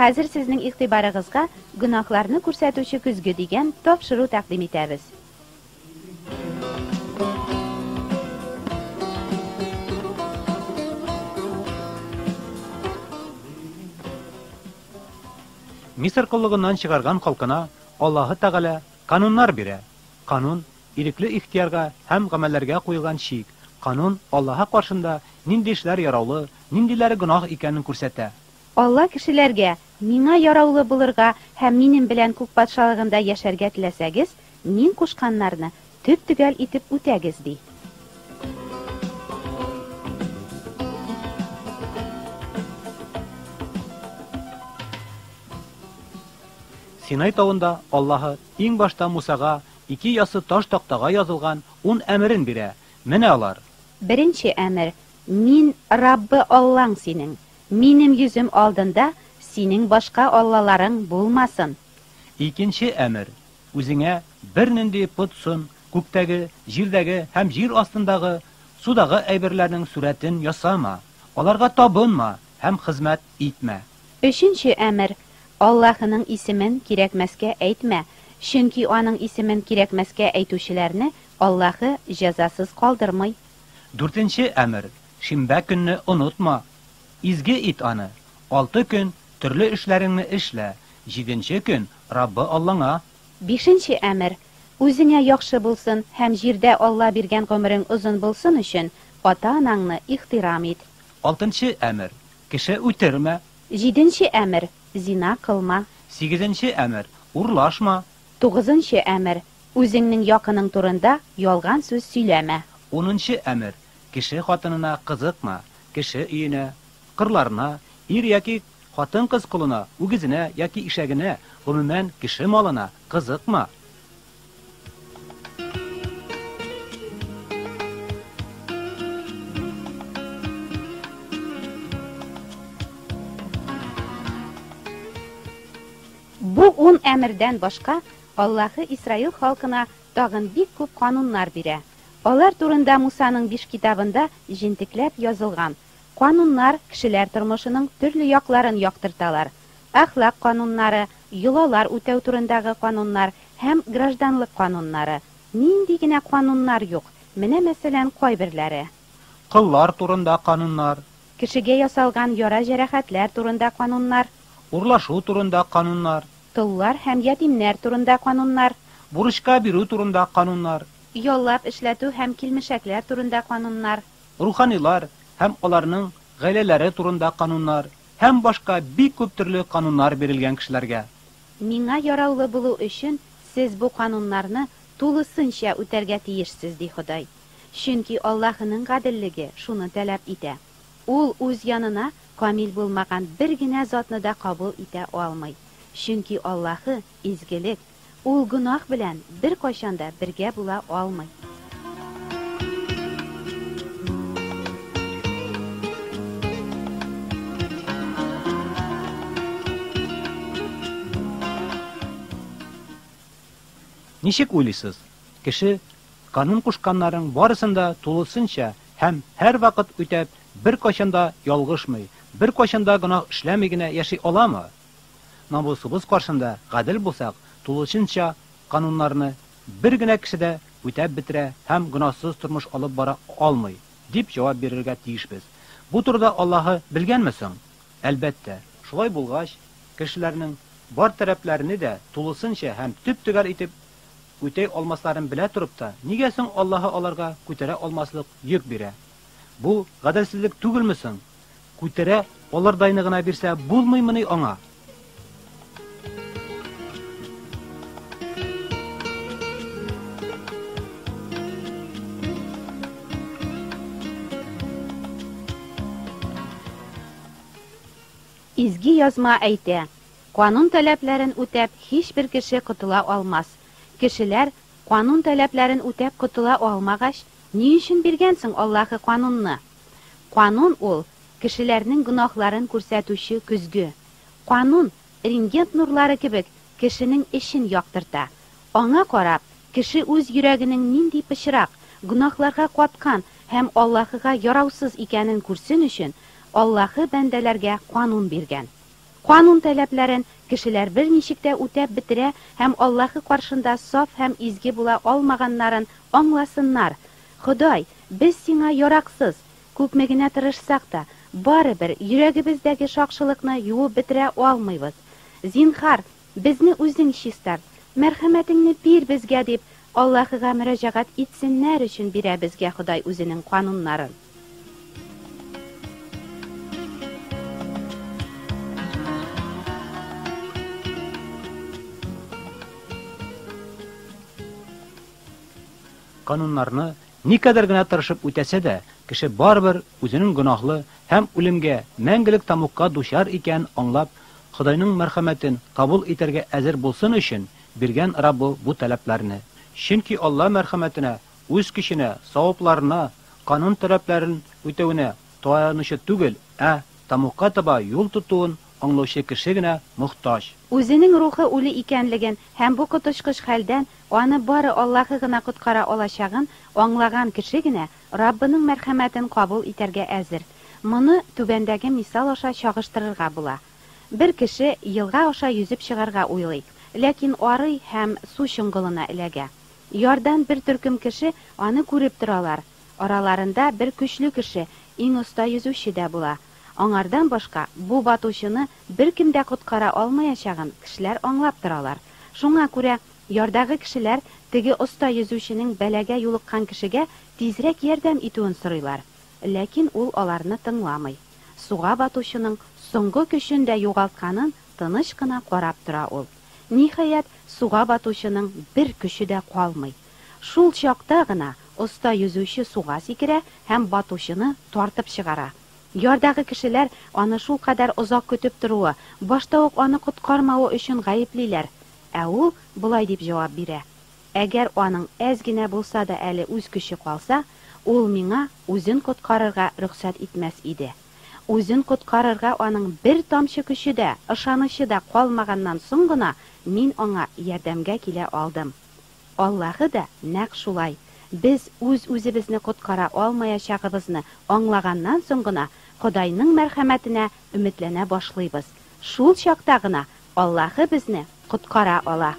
Хәзер сезнең игътибарыгызга Гөнаһларны күрсәтүче көзге дигән тапшыру тәкъдим итәбез. Мисыр коллыгыннан чыгарган халкына Аллаһы Тәгалә кануннар бирә. Канун, ирекле ихтыярга һәм гамәлләргә куелган чик. Канун Аллаһы каршында нинди эшләр яраулы, ниндиләре гөнаһ икәнен күрсәтә. Алла кешеләргә, Миңа яраулы булырга һәм минем белән күк патшалыгында яшәргә теләсәгез, мин кушканнарны төп-төгәл итеп үтәгез, ди. Синай тавында Аллаһы иң башта Мусага ике яссы таш тактага язылган ун әмерен бирә. Менә алар. Беренче әмер, Мин, Раббы Аллаң синең. Минем йөзем алдында синең башка аллаларың булмасын. Икенче әмер, Үзеңә бернинди пот-сын, күктәге, җирдәге һәм җир астындагы, судагы әйберләрнең сурәтен ясама, аларга табынма һәм хезмәт итмә. Өченче әмер, Аллаһының исемен кирәкмәскә әйтмә, чөнки аның исемен кирәкмәскә әйтүчеләрне Аллаһы җәзасыз калдырмый. Дүртенче әмер, Шимбә көнне онытма, изге ит аны, алты көн төрле эшләреңне эшлә, җиденче көн Раббы Аллаңа. Бишенче әмер, Үзеңә яхшы булсын һәм җирдә Алла биргән гомерең озын булсын өчен, ата-анаңны ихтирам ит. Алтынчы әмер, Кеше үтермә. Җиденче әмер, Зина кылма. Сигезенче әмер, Урлашма. Тугызынчы әмер, Үзеңнең якының турында ялган сүз сөйләмә. Унынчы әмер, Кеше хатынына кызыкма, кеше өенә, кырларына, ир яки хатын-кыз колына, үгезенә яки ишәгенә, гомумән, кеше малына кызыкма. Бу ун әмердән башка Аллаһы Исраил халкына тагын бик күп кануннар бирә. Алар турында Мусаның биш китабында җентекләп язылган. Кануннар кешеләр тормышының төрле якларын яктырталар. Әхлак кануннары, йолалар үтәү турындагы кануннар һәм гражданлык кануннары. Нинди генә кануннар юк! Менә, мәсәлән, кайберләре. Коллар турында кануннар. Кешегә ясалган яра-җәрәхәтләр турында кануннар. Урлашу турында кануннар. Толлар һәм ятимнәр турында кануннар. Бурычка бирү турында кануннар. Яллап эшләтү һәм килмешәкләр турында кануннар. Руханилар һәм аларның гаиләләре турында кануннар һәм башка бик күп төрле кануннар бирелгән кешеләргә. Миңа яраулы булу өчен сез бу кануннарны тулысынча үтәргә тиешсез, ди Ходай. Чөнки Аллаһының гаделлеге шуны таләп итә. Ул үз янына камил булмаган бер генә затны да кабул итә алмый. Чөнки Аллаһы, изгелек. Ул гөнаһ белән беркайчан да бергә була алмый. Ничек уйлыйсыз, кеше канун кушканнарның барысын да тулысынча һәм һәрвакыт үтәп, беркайчан да ялгышмый, беркайчан да гөнаһ эшләми генә яши аламы? Намусыбыз каршында гадел булсак, тулысынча кануннарны бер генә кеше дә үтәп бетерә һәм гөнаһсыз тормыш алып бара алмый, дип җавап бирергә тиешбез. Бу турыда Аллаһы белгәнме соң? Әлбәттә. Шулай булгач, кешеләрнең бар таләпләрне дә тулысынча һәм төп-төгәл итеп үтәй алмасларын белә торып та, нигә соң Аллаһы аларга күтәрә алмаслык йөк бирә? Бу гаделсезлек түгелме соң? Күтәрә алырдайны гына бирсә булмыймыни аңа? Изге Язма әйтә, Канун таләпләрен үтәп һичбер кеше котыла алмас. Кешеләр, канун таләпләрен үтәп котыла алмагач, ни өчен биргән соң Аллаһы канунны? Канун ул, кешеләрнең гөнаһларын күрсәтүче көзге. Канун, рентген нурлары кебек, кешенең эчен яктырта. Аңа карап, кеше үз йөрәгенең нинди пычрак, гөнаһларга каткан һәм Аллаһыга яраусыз икәнен күрсен өчен, Аллаһы бәндәләргә канун биргән. Канун таләпләрен кешеләр берничек тә үтәп бетерә һәм Аллаһы каршында саф һәм изге була алмаганнарын аңласыннар. Ходай, без сиңа яраксыз, күпме генә тырышсак та, барыбер йөрәгебездәге шакшылыкны юып бетерә алмыйбыз. Зинһар, безне үзең чистарт, мәрхәмәтеңне бир безгә, дип Аллаһыга мөрәҗәгать итсеннәр өчен бирә безгә Ходай үзенең кануннарын. Кануннарны никадәр генә тырышып үтәсә дә, кеше барыбер үзенең гөнаһлы һәм үлемгә, мәңгелек тәмугка дучар икәнен аңлап, Ходайның мәрхәмәтен кабул итәргә әзер булсын өчен биргән Раббы бу таләпләрне. Чөнки Алла мәрхәмәтенә, үз көченә, савапларына, канун таләпләрен үтәвенә таянучы түгел, ә тәмугка таба юл тотуын аңлаучы кеше генә мохтаҗ. Үзенең рухы үле икәнлеген һәм бу коточкыч хәлдән аны бары Аллаһы гына коткара алачагын аңлаган кеше генә Раббының мәрхәмәтен кабул итәргә әзер. Моны түбәндәге мисал аша чагыштырырга була. Бер кеше елга аша йөзеп чыгарга уйлый, ләкин арый һәм су чоңгылына эләгә. Ярдан бер төркем кеше аны күреп торалар. Араларында бер көчле кеше, иң оста йөзүче дә була. Аңардан башка бу батучыны беркем дә коткара алмаячагын кешеләр аңлап торалар. Шуңа күрә ярдагы кешеләр теге оста йөзүченең бәлагә юлыккан кешегә тизрәк ярдәм итүен сорыйлар. Ләкин ул аларны тыңламый. Суга батучының соңгы көчен дә югалтканын тыныч кына карап тора ул. Ниһаять, суга батучының бер көче дә калмый. Шул чакта гына оста йөзүче суга сикерә һәм батучыны тартып чыгара. Ярдагы кешеләр аны шулкадәр озак көтеп торуы, башта ук аны коткармавы өчен гаеплиләр. Ә ул болай дип җавап бирә: Әгәр аның әз генә булса да әле үз көче калса, ул миңа үзен коткарырга рөхсәт итмәс иде. Үзен коткарырга аның бер тамчы көче дә, ышанычы да калмаганнан соң гына мин аңа ярдәмгә килә алдым. Аллаһы да нәкъ шулай, без үз-үзебезне коткара алмаячагыбызны аңлаганнан соң гына Ходайның мәрхәмәтенә өметләнә башлыйбыз. Шул чакта гына Аллаһы безне коткара ала.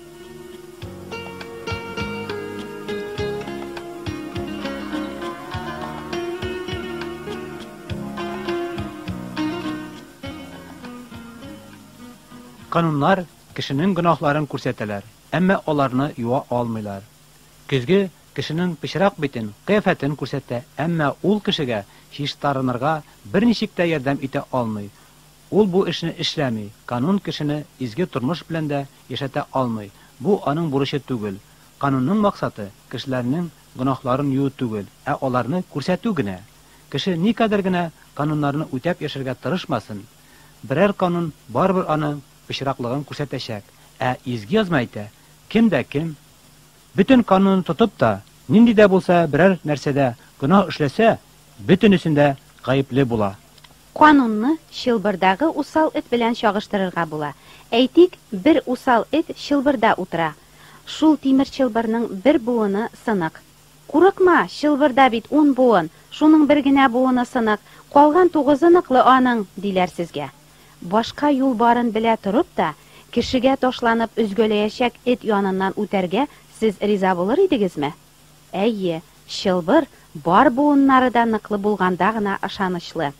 Кануннар кешенең гөнаһларын күрсәтәләр, әмма аларны юа алмыйлар. Көзге кешенең пычрак битен, кыяфәтен күрсәтә, әмма ул кешегә чистарынырга берничек тә ярдәм итә алмый. Ул бу эшне эшләми, канун кешене изге тормыш белән дә яшәтә алмый, бу аның бурычы түгел. Канунның максаты кешеләрнең гөнаһларын юу түгел, ә аларны күрсәтү генә. Кеше никадәр генә кануннарны үтәп яшәргә тырышмасын, берәр канун барыбер аның пычраклыгын күрсәтәчәк. Ә Изге Язма әйтә, кем дә кем, бөтен канунны тотып та, нинди дә булса берәр нәрсәдә гөнаһ эшләсә, бөтенесендә гаепле була. Канунны чылбырдагы усал эт белән чагыштырырга була. Әйтик, бер усал эт чылбырда утыра. Шул тимер чылбырның бер буыны сынык. Курыкма, чылбырда бит 10 буын, шуның бер генә буыны сынык, калган 9-ы ныклы аның, диләр сезгә. Башка юл барын белә торып та, кешегә ташланып өзгәләячәк эт яныннан үтәргә сез риза булыр идегезме? Әйе, чылбыр бар буыннары да ныклы булганда гына ышанычлы.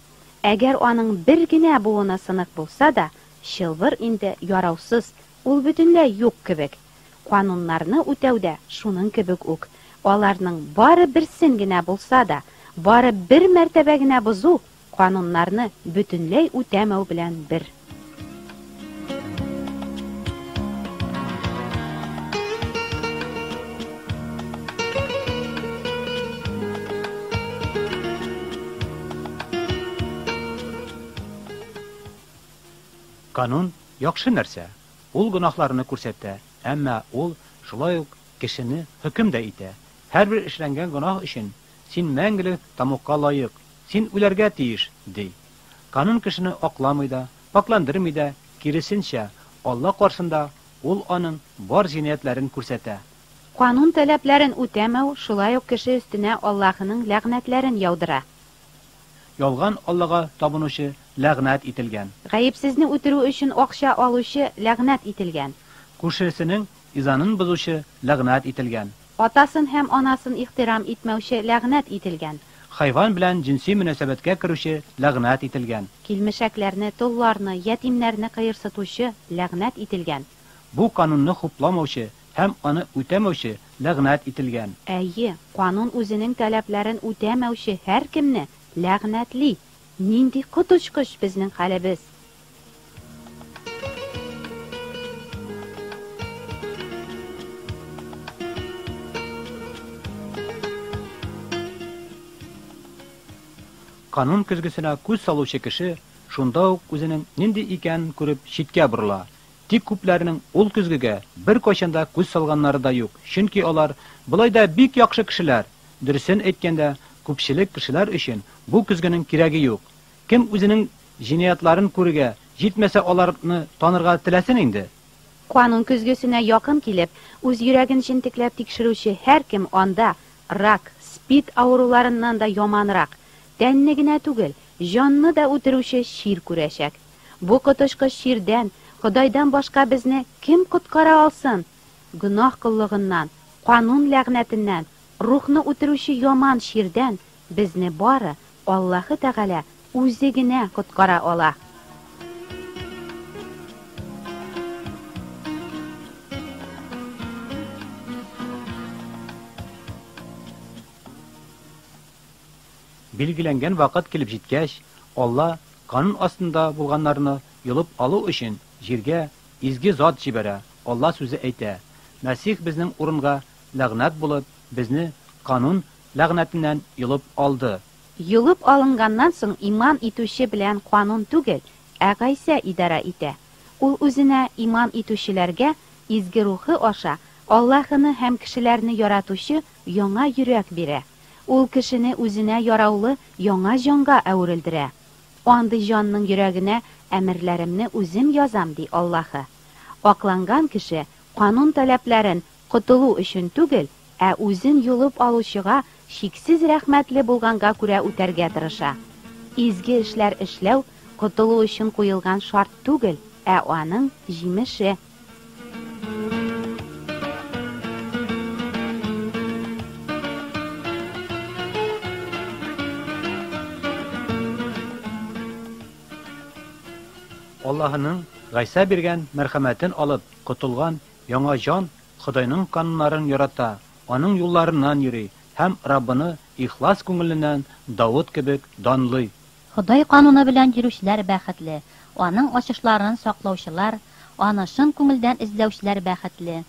Әгәр аның бер генә буыны сынык булса да, чылбыр инде яраусыз, ул бөтенләй юк кебек. Кануннарны үтәү дә шуның кебек үк. Аларның бары берсен генә булса да, бары бер мәртәбә генә бозу, кануннарны бөтенләй үтәмәү белән бер. Канун яхшы нәрсә. Ул гөнаһларны күрсәтә, әмма ул шулай ук кешене хөкем дә итә. Һәрбер эшләнгән гөнаһ өчен син мәңгелек тәмугка лаек, син үләргә тиеш, ди. Канун кешене акламый да, пакьләндерми дә, киресенчә, Алла каршында ул аның бар җинаятьләрен күрсәтә. Канун таләпләрен үтәмәү шулай ук кеше өстенә Аллаһының ләгънәтләрен яудыра. Ялган Аллага табынучы ләгънәт ителгән. Гаепсезне үтерү өчен акча алучы ләгънәт ителгән. Күршесенең изанын бозучы ләгънәт ителгән. Атасын һәм анасын ихтирам итмәүче ләгънәт ителгән. Хайван белән җенси мөнәсәбәткә керүче ләгънәт ителгән. Килмешәкләрне, толларны, ятимнәрне кыерсытучы ләгънәт ителгән. Бу канунны хупламаучы һәм аны үтәмәүче ләгънәт ителгән. Әйе, канун үзенең таләпләрен үтәмәүче һәркемне ләгънәтли. Нинди коточкыч безнең хәлебез! Канун көзгесенә күз салучы кеше шунда ук үзенең нинди икәнен күреп читкә борыла. Тик күпләренең ул көзгегә беркайчан да күз салганнары да юк, чөнки алар болай да бик яхшы кешеләр. Дөресен әйткәндә, күпчелек кешеләр өчен бу көзгенең кирәге юк. Кем үзенең җинаятьләрен күрергә, җитмәсә аларны танырга теләсен инде? Канун көзгесенә якын килеп, үз йөрәген җентекләп тикшерүче һәркем анда рак, СПИД авыруларыннан да яманрак, тәнне генә түгел, җанны да үтерүче чир күрәчәк. Бу коточкыч чирдән Ходайдан башка безне кем коткара алсын? Гөнаһ коллыгыннан, канун ләгънәтеннән, рухны үтерүче яман чирдән безне бары Аллаһы Тәгалә үзе генә коткара ала. Билгеләнгән вакыт килеп җиткәч, Алла канун астында булганнарны йолып алу өчен җиргә изге зат җибәрә. Алла сүзе әйтә: Мәсих безнең урынга ләгънәт булып, безне канун ләгънәтеннән йолып алды. Йолып алынганнан соң иман итүче белән канун түгел, ә Гайсә идарә итә. Ул үзенә иман итүчеләргә изге рухы аша Аллаһыны һәм кешеләрне яратучы яңа йөрәк бирә. Ул кешене үзенә яраулы яңа җанга әверелдерә. Андый җанның йөрәгенә әмерләремне үзем язам, ди Аллаһы. Акланган кеше канун таләпләрен котылу өчен түгел, ә үзен йолып алучыга чиксез рәхмәтле булганга күрә үтәргә тырыша. Изге эшләр эшләү котылу өчен куелган шарт түгел, ә аның җимеше. Аллаһының Гайсә биргән мәрхәмәтен алып котылган яңа җан Ходайның кануннарын ярата, аның юлларыннан йөри һәм Раббыны ихлас күңеленнән Давыт кебек данлый. Ходай кануны белән йөрүчеләр бәхетле, аның ачышларын саклаучылар, аны чын күңелдән эзләүчеләр бәхетле.